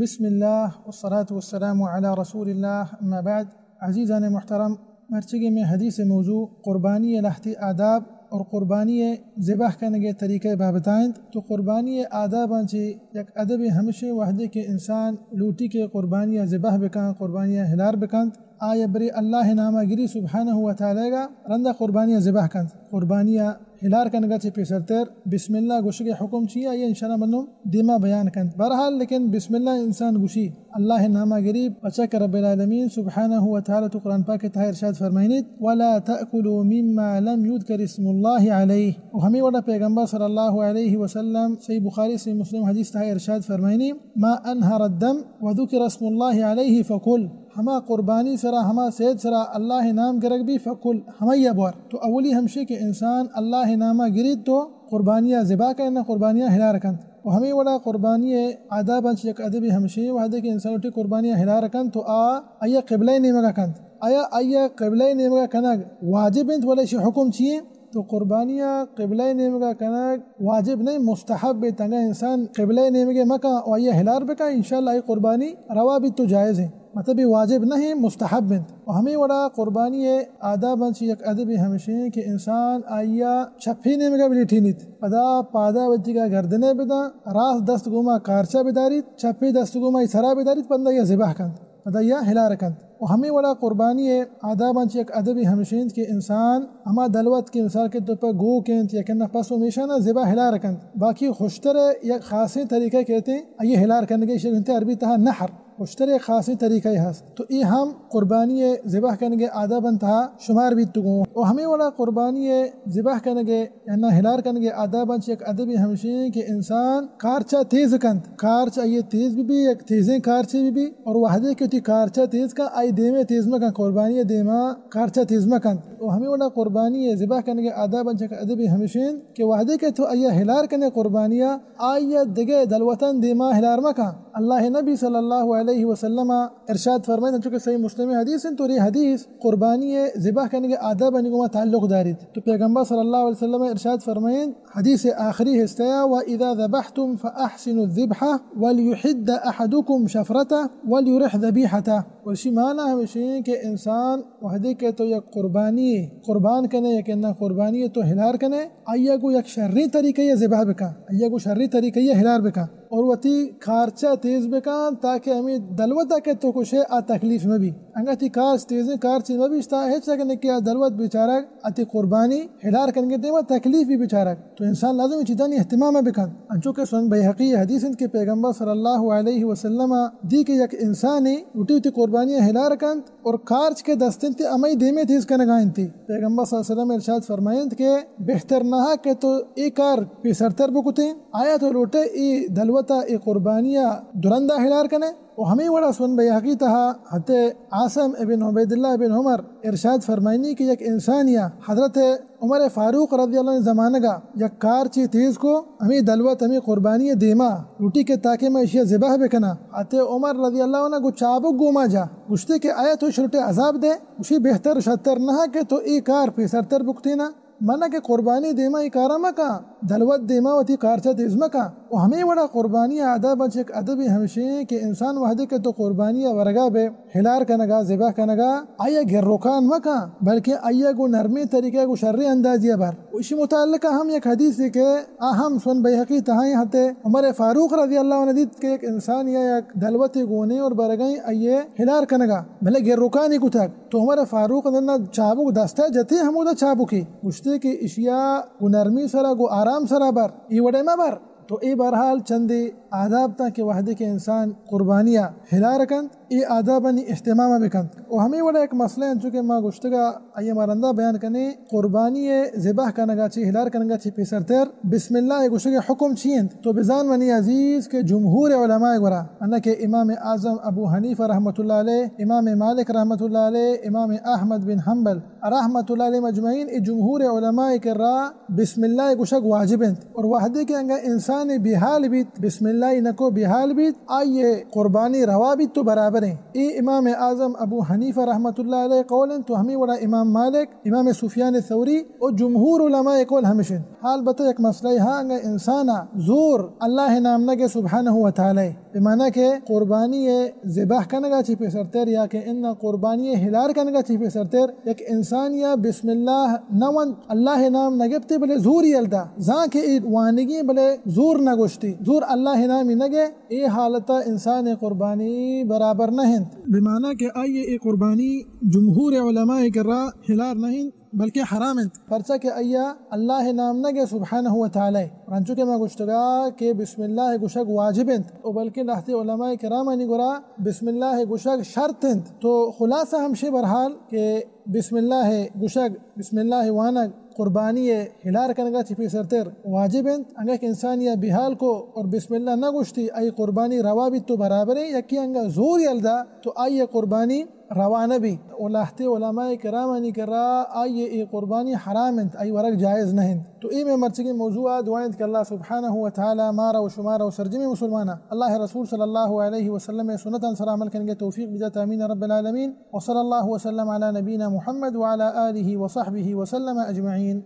بسم اللہ والصلاة والسلام علی رسول اللہ، اما بعد۔ عزیزان محترم، مرچگی میں حدیث موضوع قربانی لہتی آداب اور قربانی ذبح کنگے طریقہ بابتائیں۔ تو قربانی آداباں چی یک ادب ہمشی وحدے کہ انسان لوٹی کہ قربانی ذبح بکن، قربانی ہلار بکنت، آیا برے اللہ ناما گری سبحانہ و تعالی گا، رندا قربانی ذبح کنت۔ قربانی ہلار کنگا چہ پیسرتر بسم اللہ گوشگ حکم چی آئی انشاءاللہ مردم دیما بیان کنت۔ بہرحال لیکن بسم اللہ انسان گوشی، اللہ ناما گری، پچک رب العالمین سبحانہ و تعالی تو قرآن پاک تہا ارشاد فرمائنیت، ولا تأكلوا مما لم يذكر اسم الله عليه۔ و ہمیں وڑا پیغمبر صلی اللہ علیہ وسلم صحیح بخاری صحیح مسلم حدیث تہا ارشاد فرمائنی، ما انهر الدم وذكر اسم الله عليه فكل۔ ہما قربانی سرا، ہما سید سرا اللہ نام گرگ بی فکل، ہمائی بور۔ تو اولی ہمشی کہ انسان اللہ ناما گرید تو قربانیا ذبح کن، نہ قربانیا ہلار کنت۔ و ہمیں وڑا قربانی آداباں چہ یک ادبی ہمشی وحدے کہ انسان وتی قربانیا ہلار کنت تو آ آیا قبلہ نیمگا کنت۔ آیا آیا قبلہ نیمگا کنگ واجب انت ولا شی حکم چی انت؟ تو قربانیا قبلہ نیمگا کنگ واجب نہیں، مستحب ہے۔ تنگا انسان قبلہ نیمگے مکا و آیا ہلار بکا، انشاءاللہ آئی قربانی روا بیت تو جائز ہے۔ مطلب یہ واجب نہیں، مستحب انت۔ و ہمیں وڑا قربانی آداباں چہ یک ادبی ہمشی کہ انسان آیا چپی نیمگا بلیٹینیت، پدا پادا وتیگا گردنے بدا، راست دست گوما کارچا بداریت، چپی دست گوما سرا بداریت، پدا یا ذبح کنت، پدا یا ہلار کنت۔ و ہمیں وڑا قربانی آداباں چہ یک ادبی ہمشی انت کہ انسان ہما دلوت کہ مثال کے تو پہ گوک انت یا کہ نہ پس و میشانا ذبح ہلار کنت۔ باقی خوشتر یک خاصیں طریقہ کہتے ہیں، آئی ہلار کنگے شی انت عربی تہا نحر۔ خوشتر یک خاصیں طریقہ ہست۔ تو ای ہم قربانی ذبح کنگے آداباں تہا شمار بیت گوں۔ و ہمیں وڑا قربانی ذبح کنگے یا نہ ہلار کنگے آداباں چہ یک ادبی ہمشی کہ انسان کارچا تیز کنت، کارچ آئی تیز بی بی، یک تیزیں کارچے بی بی، اور وحدے کہ تی کارچا تیز کن، آئی دیمے تیز مکن، قربانی دیما کارچا تیز مکنت۔ و ہمیں وڑا قربانی ذبح کنگے آداباں چہ یک ادبی ہمشی کہ وحدے کہ تو آئی ہلار کنے قربانیا، آئی دگہ دلوتان دیما ہلار مکن۔ اللہ نبی صلی اللہ علیہ وسلم ارشاد فرمائیں، چونکہ صحیح مسلم حدیث انت، تو یہ حدیث قربانی ذبح کنگے آدابانی گوما تعلق داریت۔ تو پیغمبر صلی اللہ علیہ وسلم ارشاد فرمائیں، حدیث آخری حصہ، وَإِذَا ذَبَحْتُمْ فَأَحْسِنُوا الذِّبْحَ وَلْيُحِدَّ أَحَدُكُمْ شَفْرَتَهُ وَلْيُرِحْ ذَبِيحَتَهُ۔ اور اسی معنی ہمشی کہ انسان وحدے کہ تو یک قربانی قربان کنے یا کہ نہ قربانی تو ہلار کنے، آئی گو یک شریں طریقہ یہ ذبح بکن، آئی گو شریں طریقہ یہ ہلار بکن۔ اور وتی کارچا تیز بکن تاکہ ہمیں دلوتا کہ تو کشے آ تکلیف مبی۔ انگا تی کارچ تیزیں کارچی مبی، تا ہچ اگہ نکیا دلوت بیچارگ اتی قربانی ہلار کنگے دیما تکلیف بی بیچارگ۔ تو انسان لازم چیزانی اہتمام بکن۔ انچو کہ سن بیہقی حدیث انت کہ پیغمبر صلی اللہ علیہ وسلم دی کہ یک انسانی وتی وتی قربانی ہلار کنت، اور کارچ کہ دست انت ہمائی دیمے تیز کنگا انت۔ پیغمبر صلی اللہ علیہ وسلم ارشاد فرمائنت کہ بہتر نہ کہ تو اے کار پیسرتر بکتیں، آیا تو لوٹے اے دلوتا اے قربانیا درندا ہلار کنے۔ و ہمیں وڑا سن بیہقی تہا حضرت عاصم ابن عبیداللہ ابن عمر ارشاد فرمائنی کہ یک انسانیا حضرت عمر فاروق رضی اللہ عنہ زمانگا یک کارچے تیز کو، ہمیں دلوت ہمیں قربانی دیما لوٹی کہ تاکہ میں اشیا ذبح بکنا۔ حضرت عمر رضی اللہ عنہ گو چابک گوما جا، گوشتے کہ آیا تو شلٹے عذاب دے؟ گوشی بہتر شتر نہ کہ تو اے کار پیسرتر بکتینا، منا کہ قربانی دیما اے کارا مکا، دلوت دیما وتی کارچا تیز مکا۔ و ہمیں وڑا قربانی آداباں چہ یک ادبی ہمشی کہ انسان وحدے کہ تو قربانی ورگا بے، ہلار کنگا، ذبح کنگا، آیا گروکان مکن، بلکہ آیا گو نرمی طریقہ گو شریں اندازی بر۔ و اسی متعلقہ ہم یک حدیث کہ آ ہم سن بیہقی تہائیں حضرت عمر فاروق رضی اللہ عنہ دیت کہ یک انسان یا یک دلوتے گونے اور برگائیں آئیے ہلار کنگا، بلے گروکانی کتگ۔ تو عمر فاروق ننا چابک دستا جتے ہمودا چابکی۔ گوشتے کہ اشیا گو نرمی سرا گو آرام سرا بر، ای وڑے مبر۔ تو اے بہرحال چندے آداب تاں کہ وحدے کہ انسان قربانیا ہلار کنت، اے آدابانی اہتمام بکنت۔ و ہمیں وڑا یک مسئلہ انت، چونکہ ما گوشتگا آئی ما رندا بیان کنے، قربانی ذبح کنگا چی، ہلار کنگا چی پیسرتر بسم اللہ گوشگ حکم چی انت؟ تو بزان منی عزیز کہ جمہور علماء گورا، انہ کہ امام اعظم ابو حنیفہ رحمۃ اللہ علیہ، امام مالک رحمۃ اللہ علیہ، امام احمد بن حنبل رحمۃ اللہ علیہ مجمعین، اے جمہور علماء کرا بسم اللہ گوشگ واجب انت۔ اور وحدے کہ انگا انسان بیحال بیت، بسم اللہ نکو بیحال بیت، آئیے قربانی روا بیت تو برابر ہیں۔ اے امام اعظم ابو حنیفہ رحمۃ اللہ علیہ قول انت، تو ہمیں وڑا امام مالک، امام سفیان ثوری و جمہور علماء قول ہمش انت۔ حال بتہ یک مسئلہ ہا، انگا انسانا زور اللہ نام نگے سبحانہ و تعالی، بمعنی کہ قربانی ذبح کنگا چی پیسرتر یا کہ ان قربانی ہلار کنگا چی پیسرتر یک انسان یا بسم اللہ نہ ونت، اللہ نام نگپتے بلے زور یلدا، زان کہ اے وانگی بلے زور نگوشتی، زور اللہ نامی نگے، اے حالتا انسان قربانی برابر نہ انت۔ بمعنی کہ آئی اے قربانی جمہور علماء کرا ہلار نہ انت، بلکہ حرام انت، پرچا کہ آیا اللہ نام نگے سبحانہ و تعالی۔ رنچو کہ ما گوشتگا کہ بسم اللہ گوشگ واجب انت، و بلکہ لہتے علماء کرامانی گرا بسم اللہ گوشگ شرط انت۔ تو خلاصہ ہمشے برحال کہ بسم اللہ گوشگ، بسم اللہ وانگ قربانی ہلار کنگا چی پیسرتر واجب انت۔ انگا کہ انسانی بحال کو اور بسم اللہ نہ گوشتی، آئی قربانی روا بیت تو برابر ہے، یکی انگا زور یلدا تو آئی قربانی روا نہ بیت۔ و لہتے علماء کرامانی کرا آئی اے قربانی حرام انت، آئی ورگ جائز نہ انت۔ تو اے میں مرچگی موضوع آ دعا انت کہ اللہ سبحانہ و تعالی مارا و شمارا و سرجمی مسلمانا اللہ رسول صلی اللہ علیہ وسلم سنتان سر عمل کنگے توفیق بدات، آمین رب العالمین۔ وصلی اللہ وسلم علی نبینا محمد وعلی آلہ وصحبہ وسلم اجمعین۔